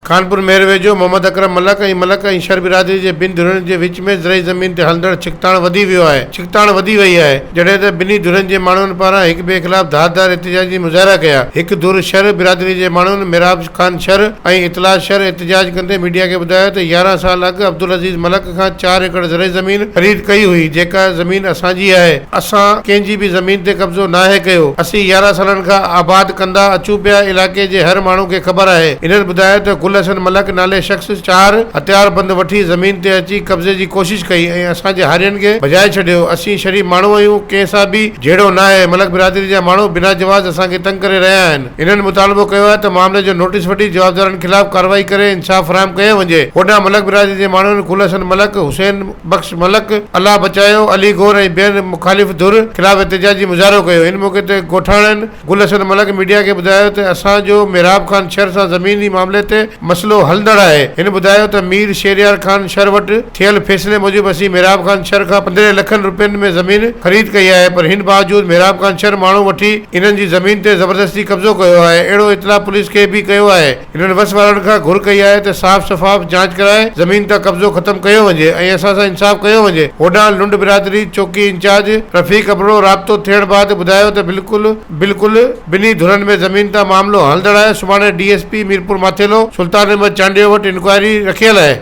خانپور مهر ويجهو محمد اڪرم ملڪ ۽ ملڪ ۽ شر برادري جي ٻن ڌرين جي وچ ۾ زرعي زمين تي هلندڙ ڇڪتاڻ وڌي ويو آهي ڇڪتاڻ وڌي وئي آهي جڏهن ته ٻنهي ڌرين جي ماڻهن پاران هڪ ٻئي خلاف ڌار ڌار احتجاجي مظاهرا ڪيا هڪ ڌر شر برادري جي ماڻهن محراب خان شر ۽ اطلاع شر احتجاج ڪندي ميڊيا کي ٻڌايو ته 11 سال اڳ عبدالعزيز ملڪ کان چار ايڪڙ زرعي زمين خريد ڪئي هئي جيڪا زمين اسان جي آهي اسان ڪنهن جي به زمين تي قبضو ناهي ڪيو، اسين 11 سالن کان آباد ڪندا اچون پيا، علائقي جي هر ماڻهو کي خبر آهي. هنن ٻڌايو ته گل حسن ملڪ نالي شخص چار هٿياربند وٺي زمين تي اچي قبضي جي ڪوشش ڪئي ۽ اسان جي هارين کي ڀڄائي ڇڏيو، اسين شريف ماڻهو آهيون، ڪنهن سان به جهيڙو ناهي، ملڪ برادري جا ماڻهو بنا جواز اسان کي تنگ ڪري رهيا آهن. هنن مطالبو ڪيو آهي ته معاملي جو نوٽيس وٺي جوابدارن خلاف ڪارروائي ڪري انصاف فراهم ڪيو وڃي. هوڏانهن ملڪ برادري جي ماڻهن گل حسن ملڪ، حسين بخش ملڪ، الله بچايو، علي گور ۽ ٻين مخالف ڌر خلاف احتجاجي مظاهرو ڪيو. ان موقعي تي ڳوٺاڻن گل حسن ملڪ ميڊيا کي ٻڌايو ته اسان جو محراب خان شر سان زميني معاملي تي مسئلو هلندڙ آهي. هن ٻڌايو ته مير شهريار خان شر وٽ ٿيل فيصلي موجب اسين محراب خان شر کان 15 لکن روپين ۾ زمين خريد ڪئي آهي پر هن باوجود محراب خان شر ماڻهو وٺي انهن جي زمين تي زبردستي قبضو ڪيو آهي اهڙو اطلاع پوليس کي به ڪيو آهي هنن وس وارن کان گهر ڪئي آهي ته صاف شفاف جاچ ڪرائي زمين تان قبضو ختم ڪيو وڃي ۽ اسان سان انصاف ڪيو وڃي هوڏانهن لنڊ برادري چوڪي انچارج رفيق ابڙو رابطو ٿيڻ بعد ٻڌايو ته بلڪل بلڪل ٻنهي ڌرين ۾ زمين تان معاملو هلندڙ آهي سڀاڻي D S P Mirpur Mathelo Sultan Ahmed Chandio وٽ انڪوائري رکيل آهي.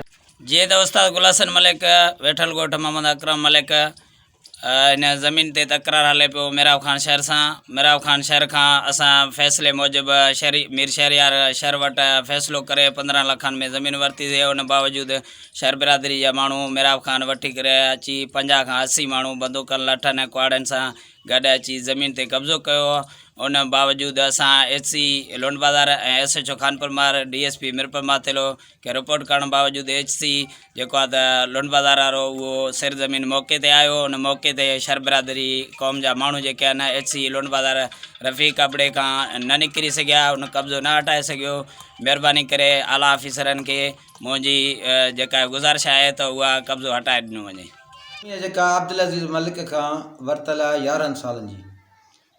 جيئن ته استاد گل حسن ملڪ ويٺل ڳوٺ محمد اڪرم ملڪ ان زمين تي تڪرار هلي پيو محراب خان شهر سان محراب خان شهر کان اسان فيصلي موجب شهري مير شهريار شهر وٽ فيصلو ڪري 15 لکن ۾ زمين ورتي سي ان باوجود شهر برادري جا ماڻهو محراب خان وٺي ڪري اچي 50 کان 80 ماڻهو بندوقن لٺن ۽ ڪهاڙين سان گڏ اچي زمين تي قبضو ڪيو ان باوجود اسان ايڇ سي لنڊ بازار ۽ S H O Khanpur Mahar D S P Mirpur Mathelo کي رپورٽ ڪرڻ باوجود ايڇ سي جيڪو آهي ته لنڊ بازار وارو اهو سر زمين موقعي تي آيو ان موقعي تي شھر برادري قوم جا ماڻهو جيڪي آهن ايڇ سي لنڊ بازار رفيق ابڙي کان نه نڪري سگهيا ان قبضو نه هٽائي سگهيو مھرباني ڪري اعليٰ آفيسرن کي منهنجي جيڪا گذارش آهي ته اها قبضو هٽائي ڏنو وڃي. زمين جيڪا عبدالعزيز ملڪ کان ورتل آهي يارهن سالن جي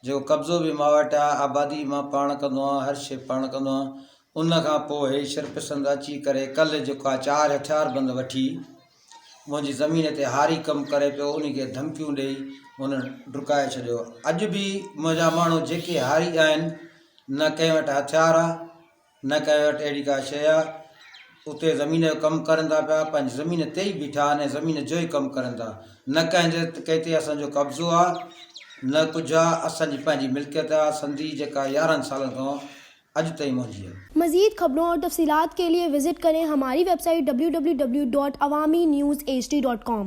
جيڪو قبضو به مان وٽ آ، آبادي به مان پاڻ ڪندو آهيان، هر شيء پاڻ ڪندو آهيان، ان کان پوء هي شرپسند اچي ڪري ڪلهه جيڪو آ چار هٿياربند وٺي منهنجي زمين تي هاري ڪم ڪري پيو، انهي کي ڌمڪيون ڏئي هن ڊڪائي ڇڏيو. اڄ به منهنجا ماڻهو جيڪي هاري آهن نه ڪنهن وٽ هٿيار آ، نه ڪنهن وٽ اهڙي ڪا شيء آ، اتي زمين جو ڪم ڪرن ٿا پيا، پنهنجي زمين تي ئي بيٺا آهن ۽ زمين جو ئي ڪم ڪرن ٿا، نه ڪنهن جي ڪنهن تي اسان جو قبضو آ، نه ڪجهه آ، اسان جي پنهنجي ملڪيت آ، سنڌي جيڪا 11 سالن کان اڄ تائين منهنجي آ. مزيد خبرون اور تفصيلات کے لئے وزٽ کریں ھماري ويب سائيٽ www.awamiNewsHD.com.